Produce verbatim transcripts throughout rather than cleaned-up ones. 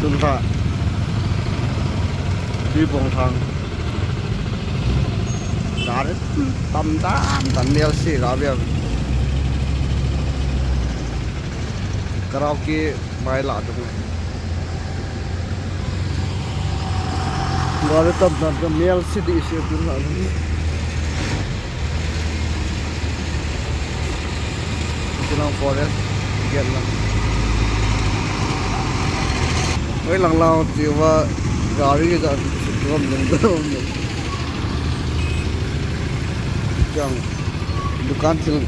Tun kha. Tui pong thang. Gari tam tam tam mel si ga bia. Karaoke mai la tu. Gari tam tam tam mel si di si tun kha. Chilang forest gate lang. Oi lang lang tiwa gari ja tuam lang dong. Jang dukan thil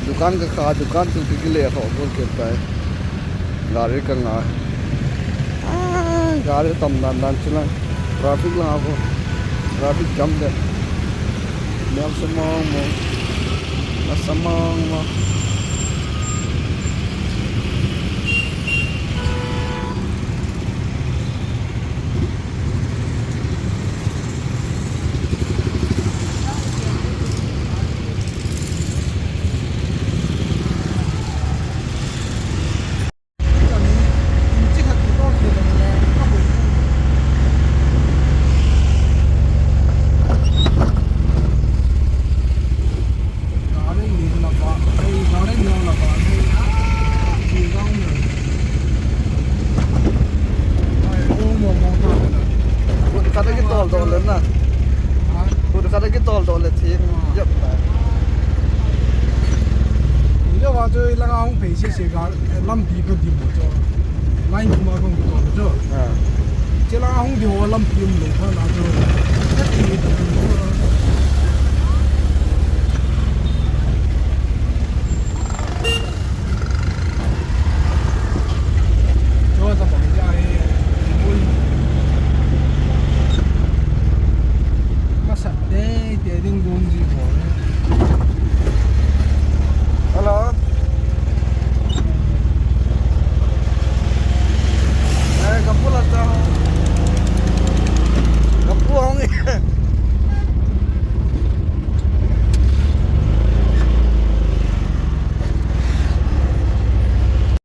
dukan ka kha dukan thil kile ho bol ke tai. Gari ka nga. Ah, gari tam dan dan chilang. Traffic lang ako. Traffic jam de. Mel samong mo. Masamong mo. Kut khat a kitol doh le na. Kut khat a kitol doh le thi. Yep. Yo wa chu langa hung phei se se ga lampi ko dim chu. Line kuma ko ko chu. Ha. Che langa hung di ho lampi um lo kha na chu. Ka ti ta chu. Cho ta ba ja e. Ui. Masa te te ding gun ji.